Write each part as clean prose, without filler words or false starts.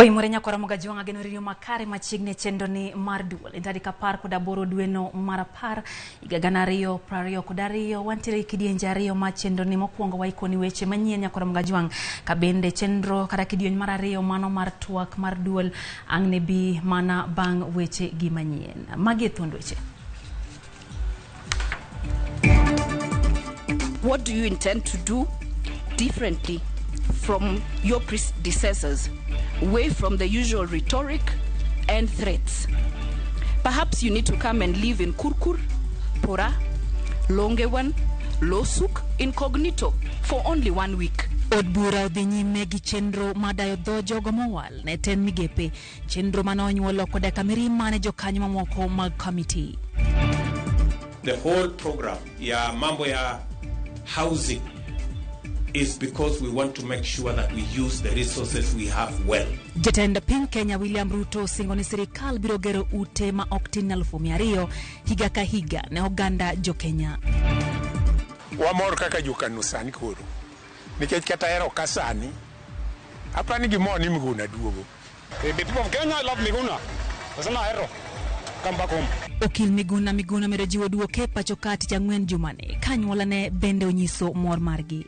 Oimore nyakwara Mogajwang' ageno riyo makare machiegni e chenro ni mar duol. En tarik 18 dweno mar 10 higa 2022. Wantiere gi kidienje ariyo mar chenro ni. Mokwongo waikoni weche manyien nyakwara Mogajwang', ka bende chenro kata kidieny mar ariyo mano mar twak mar duol ang' ne bi mana bang' weche gi manyien. Magi e thuond weche. What do you intend to do differently from your predecessors, away from the usual rhetoric and threats? Perhaps you need to come and live in Kurkur, Pora, Longewan, Losuk, incognito for only 1 week. Od bura odhi nyime gi chenro mar dayo dho jogo mowal ne tend migepe, chenro mane onyuolo koda ka mirima ne jokanyo mamoko mag committee. The whole program ya mambo ya housing is because we want to make sure that we use the resources we have well. Jatend piny Kenya William Ruto osingo ni sirikal biro gero ute ma ok tin 200,000 higa ka higa ne oganda jo Kenya. Wamor kaka jokano sani koro, nikech kata hero ka sani, apani gimor ni Miguna duogo. The people of Kenya love Miguna. Nasema hero. Come back home. Okil Miguna Miguna medo jiwo duoke pacho ka tich ang'wen jumani, ka anyuolane bende onyiso mor margi.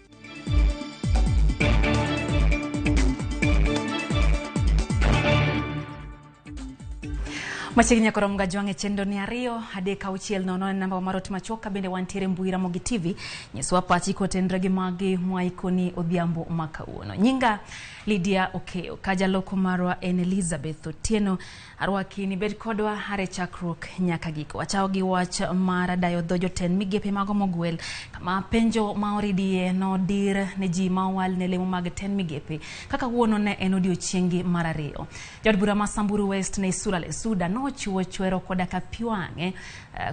Machiegni nyaka rom gajwang' e chenro ni 2 3 6 0 en namba mar ot machuok, ka bende wantiere mbui Ramogi TV. Nyiswa pachi kotenre gi magi mwaikoni odhiambo ma kawuono. Nyinga Lydia Okeyo, ka jaloko marwa en Elizabeth Otieno. Arwaki ni bed kodwa hare chakruok nyaka giko. Wachao gi wach mar dayo dho jotend migepe mago mogwel, kama penjo ma oridie nodir ne ji ma owal ne lemo mag tend migepe kaka wuono ne en odiochieng'gi mar ariyo. Jaod bura ma Samburu West Naisula Lesuda nochiwo chwero koda ka pi wang'e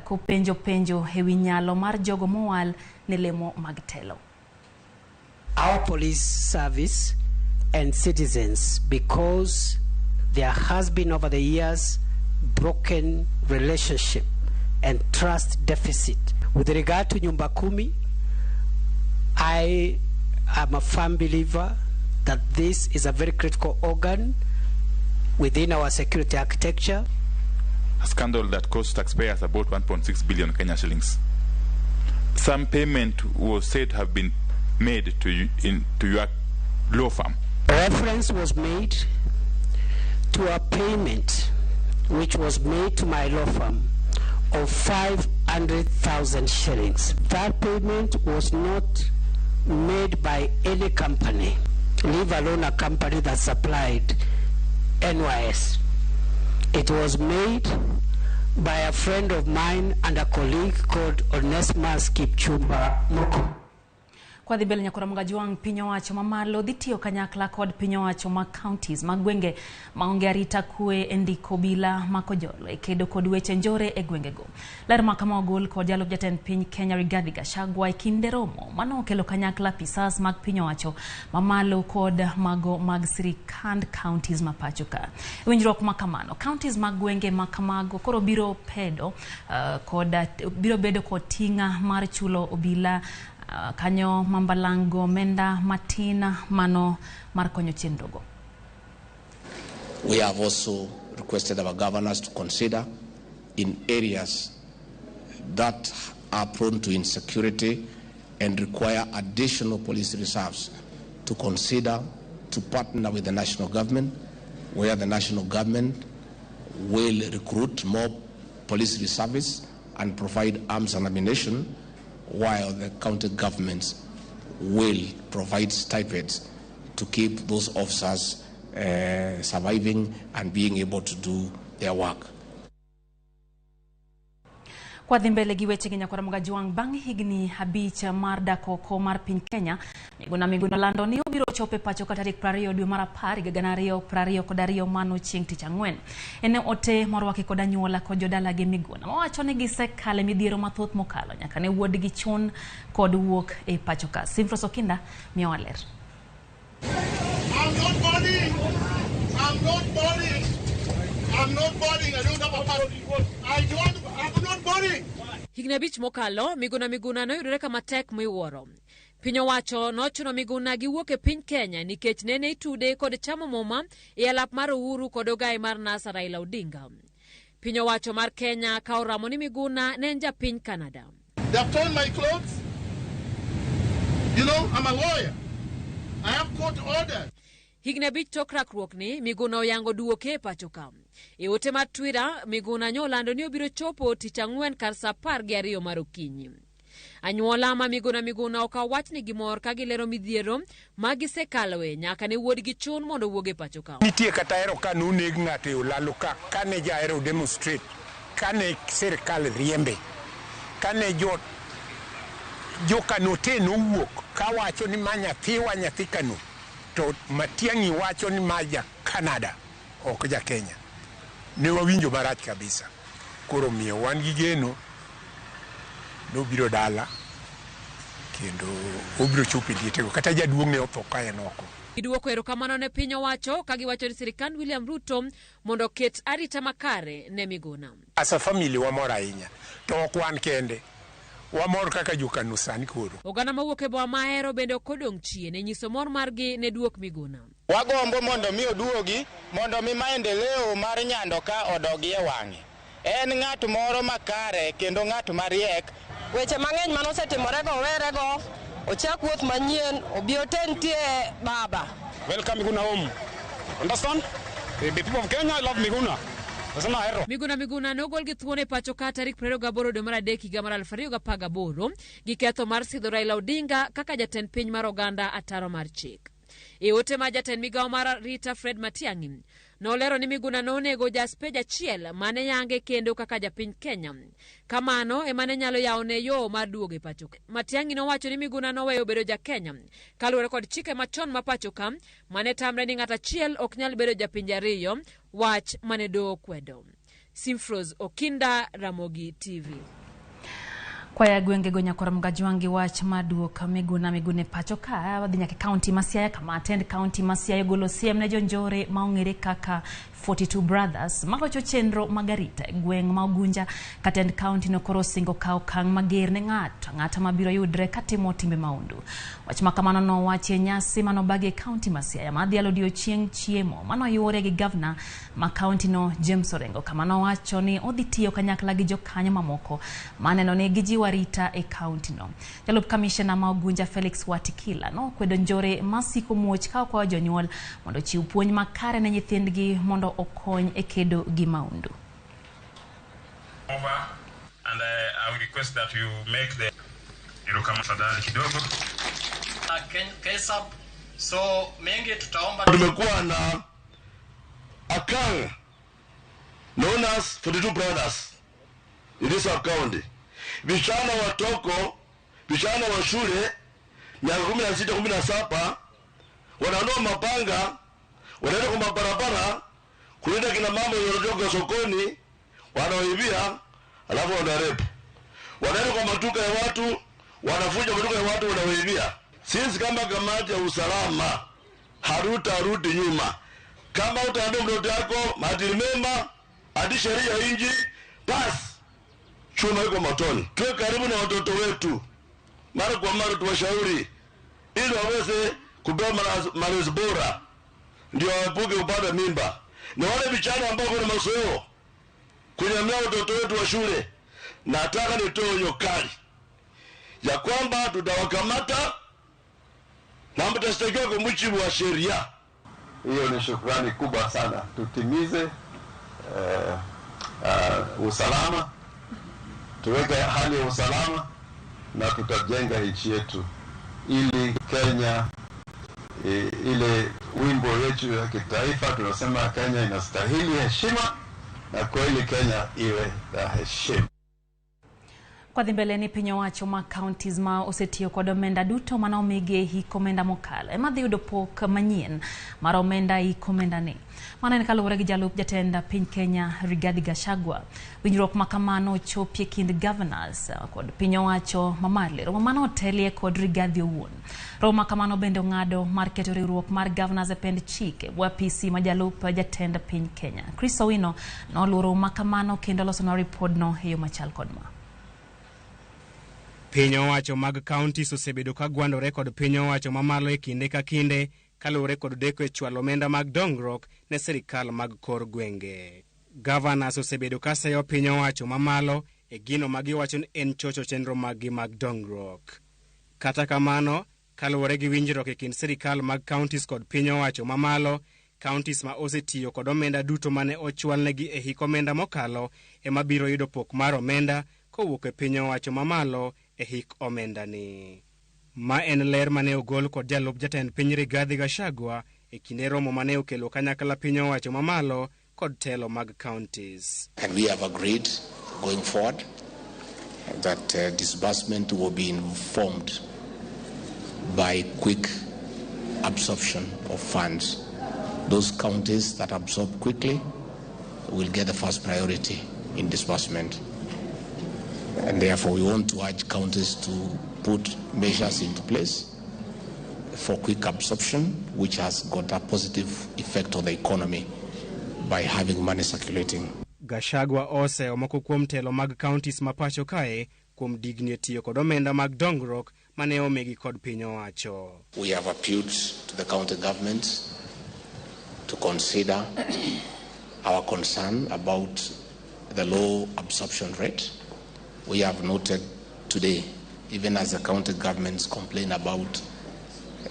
kopenjo penjo ewi nyalo mar jogo mowal ne lemo mag telo. Our police service and citizens, because there has been over the years broken relationship and trust deficit. With regard to Nyumba Kumi, I am a firm believer that this is a very critical organ within our security architecture. A scandal that cost taxpayers about 1.6 billion Kenya shillings. Some payment was said to have been made to your law firm. Reference was made to a payment which was made to my law firm of 500,000 shillings. That payment was not made by any company, leave alone a company that supplied NYS. It was made by a friend of mine and a colleague called Onesmus Kipchumba Murkomen. Kwa dhi mbele nyakora Mogajwang', piny owacho mamalo dhi tiyo kanyakla kod piny owacho mag counties mag gwenge maonge arita kwe e ndiko obila makojolo e kedo kod weche njore e gwengego. Ler ma kama ogol kod jalup jatend piny Kenya Rigathi Gachagua e kinde romo mano okelo kanyakla apisas mag piny owacho mamalo kod mago mag sirikand counties ma pacho ka. Winjruok ma kamano, counties mag gwenge ma kamago koro biro pedo kod biro bedo kod tinga mar chulo obila kanyo mambalango menda matina mano mar konyo chenrogo. We have also requested our governors to consider in areas that are prone to insecurity and require additional police reserves to consider to partner with the national government, where the national government will recruit more police reservists and provide arms and ammunition, while the county governments will provide stipends to keep those officers surviving and being able to do their work. Kwa dhi mbele gi weche gi nyakwara Mogajwang', bang' higni 5 mar dak oko mar piny Kenya, Miguna Miguna lando ni obiro chopo e pacho ka tarik 20 dwe mar 10 higa 2022 mano chieng' tich ang'wen. En ote morwaki kod anyuola kod jodala gi Miguna mawacho ni gisekale midhiero mathoth mokalo nyaka ne wuodgi chun kod wuok e pacho ka. Simfros Okinda miyowa ler. I'm not boarding. I'm not boarding. I'm not boarding. I don't have a passport. I'm not boarding. Higni 5 mokalo, Miguna Miguna noyudore kama tek miwuoro. Piny owacho nochuno Miguna gi wuok e piny Kenya nikech nene itude kod chamo muma e alap mar Uhuru kod ogaye mar NASA Raila Odinga. Piny owacho mar Kenya ka oramo ni Miguna ne en japiny Canada. They have torn my clothes. You know, I'm a lawyer. I have court orders. Higni 5 tok rakruokni, Miguna oyango duoke e pacho ka. E ote mar Twitter, Miguna nyolando ni obiro chopo tich ang'wen kar saa 12 mar okinyi. Anyuola ma Miguna Miguna okawo wachni gi mor ka gilero midhiero ma gisekaloe nyaka ne wuodgi chun mondo owuog e pacho ka. Nitie kata hero ka noneg ng'ato e olalo ka, kane jahero demonstrate, kane sirikal riembe, kane jo Kano te nowuok kawacho ni ma nyathiwa nyathi Kano, to Matiang'i wacho ni ma ja Canada, ok ja Kenya. Ne wawinjo marach kabisa. Koro miyo wan gi geno nobiro dala kendo obiro chopo e lietego kata jaduong' ne otho ka en oko. Giduoko erokamano ne piny owacho ka giwacho ni sirikand William Ruto mondo oket arita makare ne Miguna. As a family wamor ahinya, to ok wan kende. Wamor kaka jo-Kano sani koro. Oganda mawuok e boma ma Ahero bende ok odong' chien e nyiso mor margi ne duok Miguna. Wagombo mondo mi oduogi mondo mi maendeleo mar Nyando ka odogi e wang'e. En ng'at moro makare kendo ng'at mariek. Weche mang'eny mane osetimore go werego, ochak wuoth manyien, obi oten tie baba. Welcome Miguna home. Understand? The people of Kenya love Miguna. Miguna Miguna nogol gi thuon e pacho ka tarik 28 dwe mar adek higa mar 2018 gi ketho mar sidho Raila Odinga kaka jatend piny mar oganda ataro mar chik. E ote ma jatend migawo mar arita Fred Matiang'i nolero ni Miguna nonego jaspej achiel mane yange kendo kaka japiny Kenya. Kamano ema ne nyalo yawone yo mar duogo e pacho. Matiang'i nowacho ni Miguna noweyo bedo ja Kenya kaluwore kod chike machon ma pacho ka mane tamre ni ng'at achiel ok nyal bedo japinje ariyo, wach mane doho kwedo. Simfros Okinda, Ramogi TV. Kwaya gwengego nyakwar Mgajwangi wach maduok Miguna Miguna e pacho ka wadhi nyaka e kaunti ma Siaya kama tend kaunti ma Siaya golo siem ne jonjore ma ong'ere kaka 42 Brothers malocho chenro mag arita e gweng' ma Ugunja ka tend kaunti no koro osingo kawo okang' mager ne ng'ato ang'ata mabiro yudre katimo timbe mahundu. Wach ma kamano nowachi e nyasi manobagi e kaunti ma Siaya madhialo odiochieng' chiemo manoyuore gi gavna ma kaunti no James Orengo kama nowacho ni odhi tiyo kanyakla gi jokanyo mamoko maneno ni gijiwo arita e kaunti no. Jalup kamishna ma Ugunja Felix Watikila nokwedo njore masiko muoch ka okwayo jonyuol mondo ochiw puonj makare ne nyithindgi mondo okony e kedo gi mahundu. Over and I will request that you make the tafadhali kidogo. KESAP, so mengi tutaomba. Tumekuwa na a gang known as 42 Brothers in this county. Vijana watoko, vijana wa shule miaka 16 17 wananoa mapanga, wanaenda kwa mabarabara kulinda kina mama wanatoka sokoni, wanaoibia, alafu wanarepu. Wanaenda kwa maduka ya watu, wanafunja maduka ya watu, wanaoibia. Sisi kama kamati ya usalama harutarudi nyuma. Kama utaambia mtoto wako maadili mema, hadi sheria inji, basi chuma iko motoni. Tuwe karibu na watoto wetu mara kwa mara, tuwashauri ili waweze kupewa malezi bora, ndio waepuke kupata mimba. Na wale vijana ambao kuna mazoea kunyamia watoto wetu wa shule, nataka nitoe onyo kali ya kwamba tutawakamata na mtashtakiwa kwa mujibu wa sheria. Hiyo ni shukrani kubwa sana. Tutimize usalama, tuweke hali ya usalama na tutajenga nchi yetu ili Kenya, ile wimbo yetu ya kitaifa tunasema Kenya inastahili heshima, na kweli Kenya iwe na heshima. Kwa dhi mbele ni piny owacho ma counties ma osetiyo kod omenda duto mane omigi e hik omenda mokalo ema dhi yudo pok manyien mar omenda hik omenda ni. Mano en kaluwore gi jalup jatend piny Kenya Rigathi Gachagua. Winjruok ma kamano ochopi e kind governors kod piny owacho mamalo. Romo mano otelie kod Rigathi owuon. Romo ma kamano bende ong'ado mar keto riwruok mar governors e pend chik e bwo apisi ma jalup jatend piny Kenya. Chris Owino noluoro ma kamano kendo losonwa ripodno e yo machal kod ma. Piny owacho mag counties osebedo ka gwandore kod piny owacho mamalo e kinde ka kinde kaluwore kod deko e chwalo omenda mag dongruok ne sirikal mag kor gwenge. Governors osebedo ka seyo piny owacho mamalo e gino ma giwacho ni en chocho chenro maggi mag dongruok. Kata kamano, kaluwore gi winjruok e kind sirikal mag counties kod piny owacho mamalo, counties ma osetiyo kod omenda duto mane ochwalnegi e hik omenda mokalo ema biro yudo pok mar omenda kowuok e piny owacho mamalo e hik omendani. Ma en ler mane ogol kod jalup jatend piny Rigathi Gachagua e kinde romo mane okelo kanyakla piny owacho mamalo kod telo mag counties. And we have agreed going forward that disbursement will be informed by quick absorption of funds. Those counties that absorb quickly will get the first priority in disbursement. And therefore, we want to urge counties to put measures into place for quick absorption, which has got a positive effect on the economy by having money circulating. Gachagua oseyo moko kuom telo mag counties ma pacho kae kuom digni e tiyo kod omenda mag dongruok mane omigi kod piny owacho. We have appealed to the county governments to consider our concern about the low absorption rate. We have noted today, even as the county governments complain about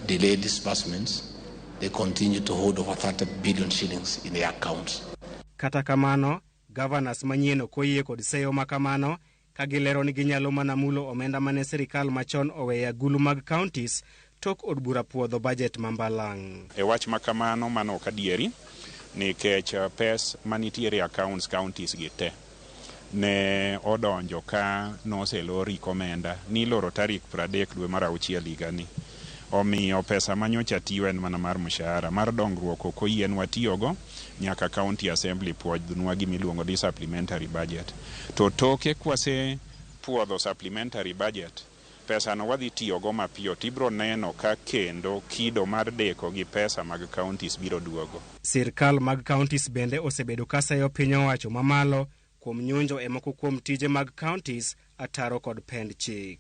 delayed disbursements, they continue to hold over 30 billion shillings in their accounts. Kata kamano, governors manyien ok oyie kod seyo ma kamano ka gilero ni ginyalo mana mulo omenda mane sirikal machon oweyo e agulu mag counties tok od bura puodho bajet ma mbalang'. E wach ma kamano mano ok adieri nikech pes manitiere e accounts counties gi te ne odonjo ka noselor hik omenda niloro tarik 30 dwe mar auchiel higani. Omiyo pesa manyocha tiyo en mana mar mshahara mar dongruok ok oyienwa tiyogo nyaka county assembly puodhnwa gimiluongo ni supplementary budget. To toke kwase puodho supplementary budget, pesa no wadhi tiyogo mapiyo tibro neno ka kendo kido mar deko gi pesa mag counties biro duogo. Sirkal mag counties bende osebedo ka seyo piny owacho mamalo kuom nyunjo e moko kuom tije mag counties ataro kod pend chik.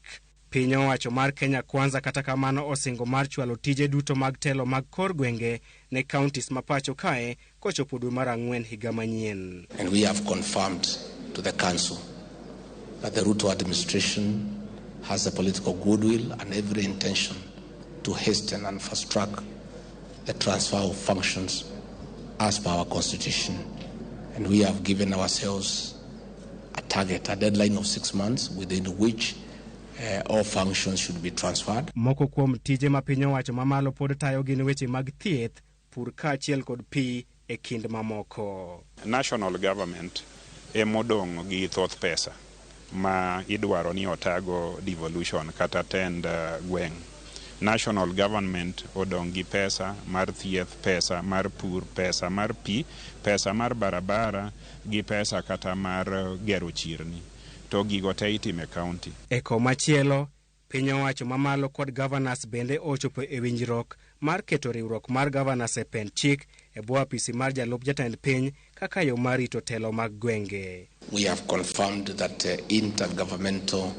Piny owacho mar Kenya Kwanza kata kamano osingo mar chwalo tije duto mag telo mag kor gwenge ne counties ma pacho kae kochopo dwe mar ang'wen higa manyien. And we have confirmed to the council that the Ruto administration has the political goodwill and every intention to hasten and fast track the transfer of functions as per our constitution. And we have given ourselves a target, a deadline of 6 months within which all functions should be transferred. Moko kuom tije ma piny owacho mamalo pod tayo gin weche mag thieth, pur kaachiel kod pi e kind mamoko. National government emodong' gi thoth pesa ma idwaro ni otago devolution kata tend gweng'. National government odong' gi pesa mar thieth, pesa mar pur, pesa mar pi, pesa mar barabara gi pesa kata mar gero chirni. To gigo te itime county. E komachielo, piny owacho mamalo kod governors bende ochopo e winjruok mar keto riwruok mar governors e pend chik e bwo apisi mar jalup jatend piny kaka yo mar rito telo mag gwenge. We have confirmed that intergovernmental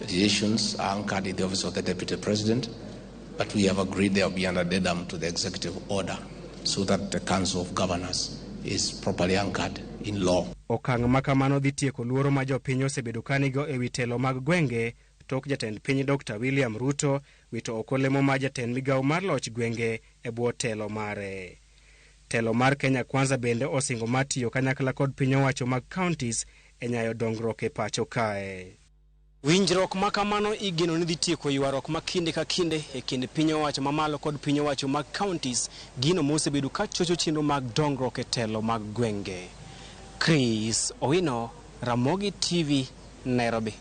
relations are anchored in the office of the Deputy President, but we have agreed there will be an addendum to the executive order so that the Council of Governors is properly anchored in law. Okang' ma kamano dhi tieko luoro ma jopiny osebedo ka nigo e wi telo mag gwenge tok jatend piny Dr. William Ruto wito oko lemo mar jatend migawo mar loch gwenge e bwo telo mare. Telo mar Kenya Kwanza bende osingo mar tiyo kanyakla kod piny owacho mag counties e nyayo dongruok e pacho kae. Winjruok ma kamano igeno ni dhi tieko ywaruok ma kinde ka kinde e kind piny owacho mamalo kod piny owacho mag counties, gino mosebedo ka chocho chenro mag dongruok e telo mag gwenge. Chris Owino, Ramogi TV, Nairobi.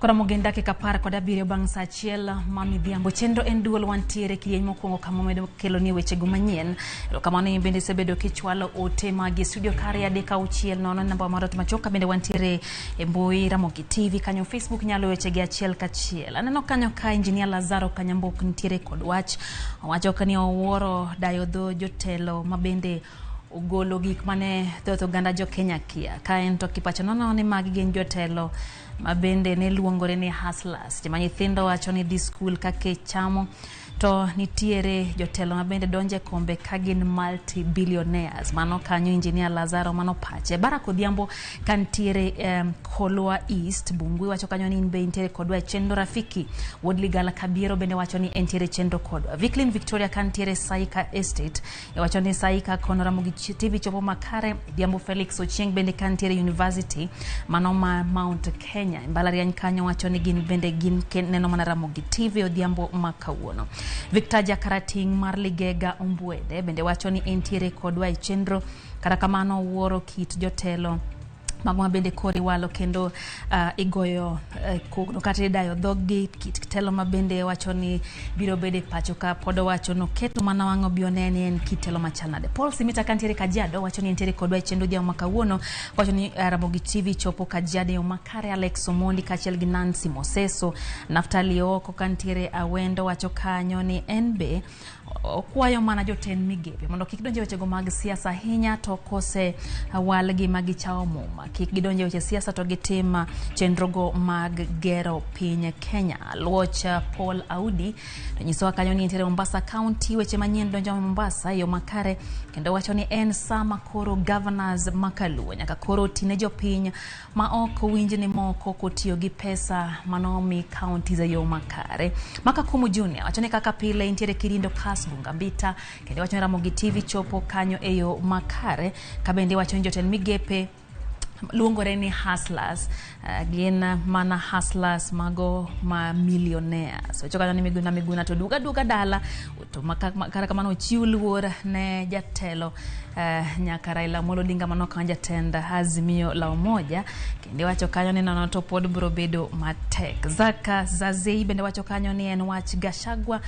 Koro gin dakika 17 bang' saa 1 ma midhiambo. Chenro en duol wantiere kidieny mokwongo kama wamedo kelo ni wechego manyien. Erokamano in bende isebedo kichwalo ote magi e studio kare 3 6 0 namba mar ot machuok. Bende wantiere e mbui Ramogi TV kanyo Facebook nyalo wechegi achiel kachiel. Aneno kanyo ka Engineer Lazaro Kanyambok nitiere kod wach. Owacho ka ni owuoro dayo dho jotelo ma bende ogolo gik mane thoth oganda jo Kenya kia. Ka en to kipacho nono ni magi gin jotelo ma bende ne luongore ni hustlers. Joma nyithindo wacho ni dhi skul kaka chamo to nitiere jotelo ma bende donje kombe ka gin multi billionaires. Mano kanyo Engineer Lazaro mano pache. Barack Odhiambo kantiere Kolwa East Bungwi wacho kanyo ni in be intiere kodwa e chenro. Rafiki Wuod Ligala Kabiero bende wacho ni entiere chenro kodwa. Viklin Victoria kantiere Saika Estate wacho ni Saika kono Ramogi TV chopo makare. Odhiambo Felix Ochieng bende kantiere University mano ma Mount Kenya mbalariany kanyo wacho ni gin bende gin neno mana Ramogi TV odhiambo ma kawuono. Victor Jakarating mar Ligega Ombwede bende wacho ni entiere kodwa e chenro. Kata kamano wuoro kit jotelo mago ma bende koro iwalo kendo igoyo kogno kata idayo dhoggi. Kit telo ma bende wacho ni biro bedo e pacho ka pod owacho noketo mana wang' obi one ni en kit telo machal nade. Paul Simita kantiere Kajiado wacho ni entiere kodwa e chenro odhiambo ma kawuono. Wacho ni Ramogi TV chopo Kajiado e yo makare. Alex Omondi kaachiel gi Nancy Moseso. Naftali Oko kantiere Awendo wacho kanyo ni en be okwayo mana jotend migepe mondo kik donje wechego mag siasa ahinya to kose walgi ma gichawo muma kik gidonje weche siasa to gitim chenrogo mag gero piny Kenya. Luoch Paul Audi to nyisowa kanyo ni entiere Mombasa County. Weche manyien donjo Mombasa e yo makare kendo wacho ni en sama koro governors makaluo nyaka koro tine jopiny ma ok winj ni moko kotiyo gi pesa manomi counties e yo makare. Makakumu Junior wacho ni kaka pile entiere Kirindo Kasgunga Mbita kendo wacho ni Ramogi TV chopo kanyo e yo makare. Kabende wacho ni jotend migepe luongore ni hustlers, gin mana hustlers mago ma millionaires. Wacho kanyo ni Miguna Miguna to duga duga dala to kata kamano ochiw luor ne jatelo nyaka Raila Amolo Odinga mano kanyo jatend Azimio la Umoja. Kendo wacho kanyo ni nono to pod biro bedo matek. Zaka Zazei bende wacho kanyo ni en wach Gachagua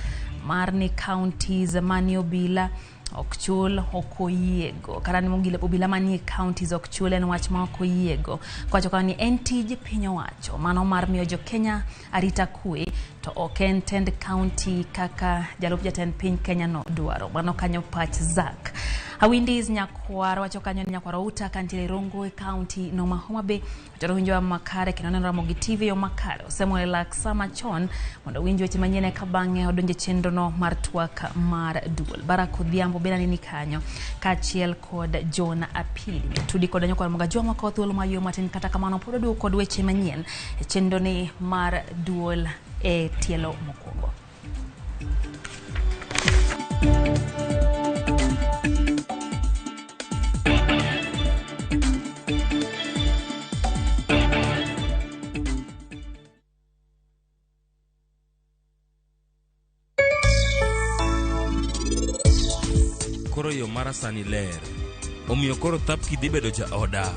mar ni counties mani obila ok chul ok oyiego. Kata ni mogile obila manie counties ok chul en wach ma ok oyiego. Kowacho kanyo ni en tij piny owacho mano mar miyo jo Kenya arita kwe to ok en tend county kaka jalup jatend piny Kenya no dwaro. Mano kanyo pach Zak. Awindis Nyakwar wacho kanyo ni Nyakwar Outa kantiere Rongo e county no ma Homa Bay. Wacho winjo makare kendo neno Ramogi TV yo makare. Osemo relax sama chon mondo winj weche manyien eka bang'e odonje chenro no mar twak mar duol. Barack Odhiambo bende nini kanyo kaachiel kod John Apili. Tudi kod Nyakwar Mogajwang' wakawo thuolo mayo matin kata kamano pod oduogo kod weche manyien e chenro ni mar duol e tielo mokwongo. Koro yo mara sani ler. Omiyo koro Thapki dhi bedo jaoda.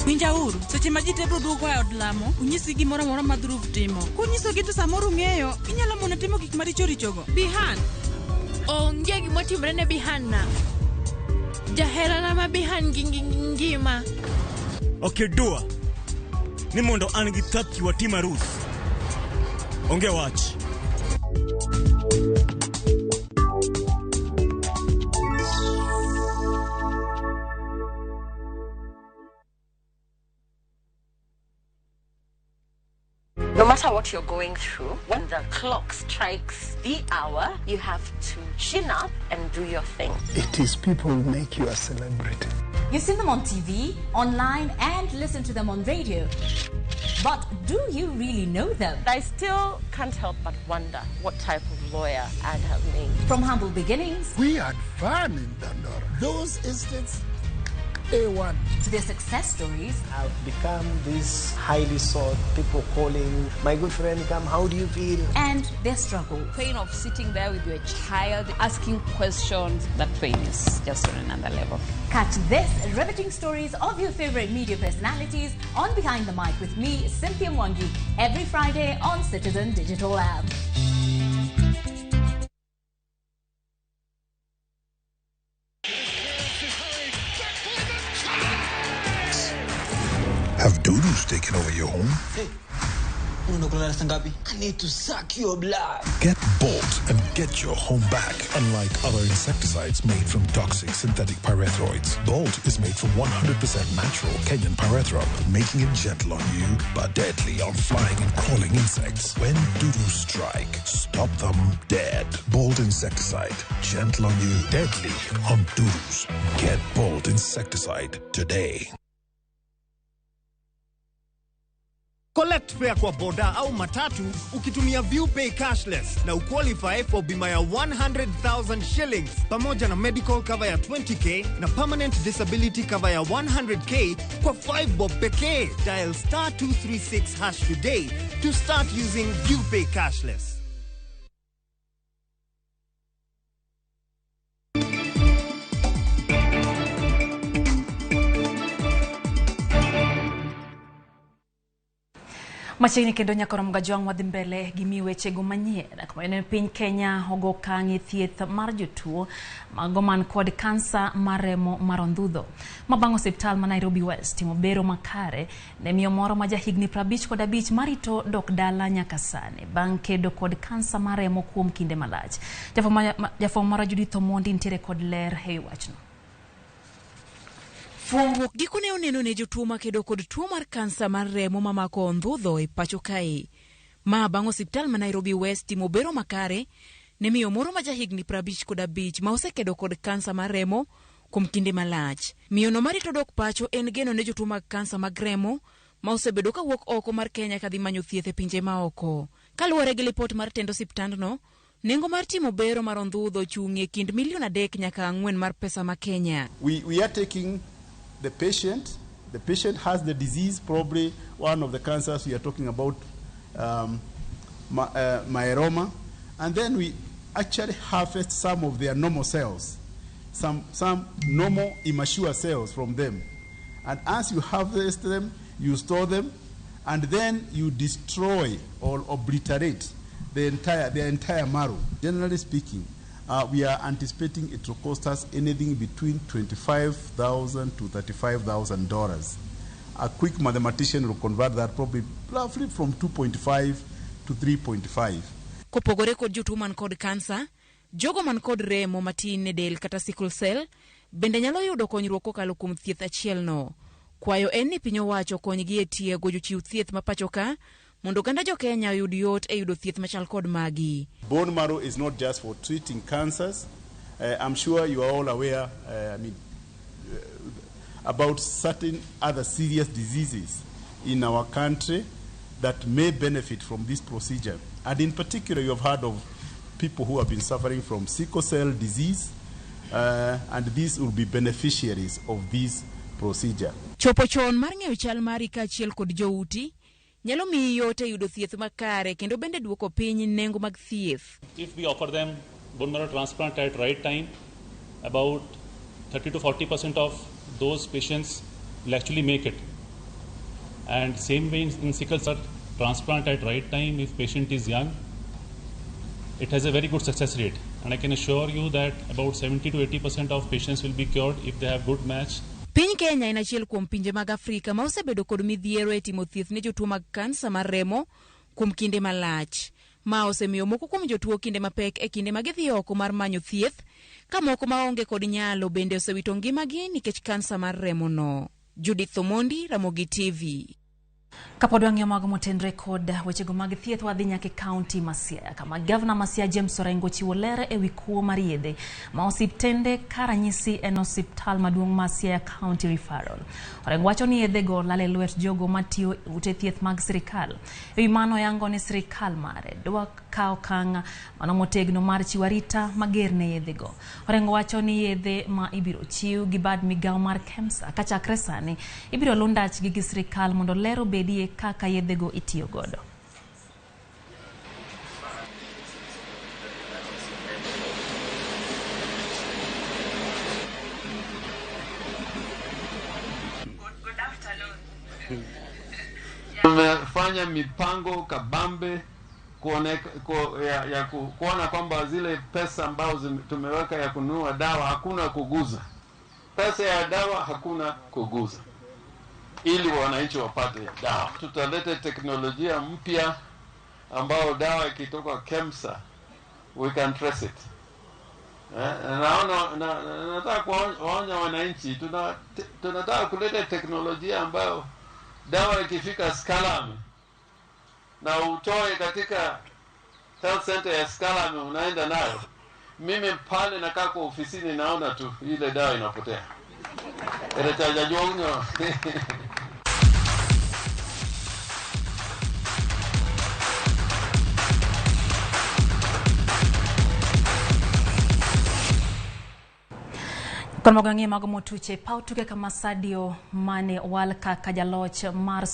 Winjauru, seche ma ji te biro duogo e od lamo, unyisgi gimoro amora ma Dhruv timo. Kunyisogi to samoro ung'eyo, inyalo mone timo gik maricho richogo. Bihan. Onge gimotimre ne Bihan na. Jaherana ma Bihan ngima. Ok dua. Ni mondo an gi Thapki watim arus. Onge wach. No matter what you're going through, when the clock strikes the hour, you have to chin up and do your thing. It is people who make you a celebrity. You've seen them on TV, online, and listen to them on radio. But do you really know them? I still can't help but wonder what type of lawyer I'd have made. From humble beginnings. We had fun in Dandora. Those estates, A1. To their success stories. I've become this highly sought, people calling, my good friend, come, how do you feel? And their struggle. Pain of sitting there with your child, asking questions. That pain is just on another level. Catch this riveting stories of your favorite media personalities on Behind the Mic with me, Cynthia Mwangi, every Friday on Citizen Digital App. Have doodles taken over your home? Hey. Unaenda kulala saa ngapi? I need to suck your blood. Get Bolt and get your home back. Unlike other insecticides made from toxic synthetic pyrethroids, Bolt is made from 100% natural Kenyan pyrethrum, making it gentle on you but deadly on flying and crawling insects. When dudu strike, stop them dead. Bolt insecticide, gentle on you, deadly on dudus. Get Bolt insecticide today. Collect fare kwa boda au matatu ukitumia ViewPay cashless na uqualify for bima ya 100,000 shillings pamoja na medical cover ya 20k na permanent disability cover ya 100k kwa 5 bob pekee. Dial star 236 hash today to start using ViewPay cashless. Machiegni kendo nyakoro Mgajwang' wadhi mbele gi mi wechego manyien kama en piny Kenya ogo okang' e thieth mar jotuo mago man kod kansa mar remo mar ondhudho. Ma bang' osiptal ma Nairobi West timo bero makare ne miyo moro ma jahigni 55 marito dok dala nyaka sani bang' kedo kod kansa mar remo kuom kinde malach. Jafwambo mara Judith Omondi nitiere kod ler e wachno. Fwambo gikone oneno ne jotuo makedo kod tuo mar kansa mar remo mamako ondhudho e pacho kae. Ma bang' osiptal ma Nairobi West timo bero makare ne miyo moro ma jahigni 55 ma osekedo kod kansa mar remo kuom kinde malach. Miyo no marito dok pacho en geno ne jotuo mag kansa mag remo ma osebedo kawuok oko mar Kenya kadhi manyo thieth e pinje maoko. Kaluwore gi lipot mar tend osiptandno, nengo mar timo bero mar ondhudho chung' e kind milion 3 nyaka 4 mar pesa ma Kenya. We are taking the patient. The patient has the disease, probably one of the cancers we are talking about, myeloma, and then we actually harvest some of their normal cells, some normal immature cells from them. And as you harvest them, you store them, and then you destroy or obliterate the entire marrow. Generally speaking, we are anticipating it will cost us anything between $25,000 to $35,000. A quick mathematician will convert that probably roughly from 2.5 to 3.5. Kopogore kod jotuo man kod kansa, jogo man kod remo matin e del kata sickle cell bende nyalo yudo konyruok kokalo kuom thieth achielno. Kwayo en ni piny owacho konygi e tiego jochiw thieth ma pacho ka mondo oganda jo Kenya oyud yot e yudo thieth machal kod magi. Bone marrow is not just for treating cancers. I'm sure you are all aware about certain other serious diseases in our country that may benefit from this procedure. And in particular, you have heard of people who have been suffering from sickle cell disease, and these will be beneficiaries of this procedure. Chopo chon mar ng'eyo chal mari kaachiel kod jouti nyalo miyi yot e yudo thieth makare kendo bende duoko piny nengo mag thieth. If we offer them bone marrow transplant at right time, about 30 to 40% of those patients will actually make it. And same way in sickle cell transplant at right time, if patient is young, it has a very good success rate. And I can assure you that about 70 to 80% of patients will be cured if they have good match. Piny Kenya en achiel kuom pinje mag Afrika ma osebedo kod midhiero e timo thieth ne jotuo mag kansa mar remo kuom kinde malach. Ma osemiyo moko kuom jotuo kinde mapek e kinde ma gidhi oko mar manyo thieth, ka moko maonge kod nyalo bende osewito ngimagi nikech kansa mar remo no. Judith Omondi, Ramogi TV. Kapod wang'iyo mago motenre kod wechego mag thieth, wadhi nyaka e kaunti ma Siaya kama gavana ma Siaya James Orengo chiwo ler ewi kuo mar yedhe ma osiptende ka ranyisi en osiptal maduong' ma Siaya County Referral. Orengo wacho ni yedhego lal e lwet jogo matiyo e ute thieth mag sirikal. Ewi mano yango ni sirikal mare dwa kawo okang' mano motegno mar chiwo arita mager ne yedhego. Orengo wacho ni yedhe ma ibiro chiw gi bad migawo mar KEMSA kachakre sani ibiro lu ndachgi gi sirikal mondo ler obedie kaka yedhego itiyo godo. Tumefanya mipango kabambe kuona kwamba zile pesa ambazo tumeweka ya kununua dawa hakuna kuguza. Pesa ya dawa hakuna kuguza. ili wananchi wapate dawa. Tutaleta teknolojia mpya ambao dawa ikitoka KEMSA we can trace it. Naona nataka kuwaonya wananchi, tunataka kuleta teknolojia ambayo dawa ikifika Skalami na utoe katika health center ya Skalami unaenda nayo, mimi pale nakaa kwa ofisini naona tu ile dawa inapotea. Kon mogo ng'e mago motuche paw tuke kama Sadio Mane owal kaka jaloch mar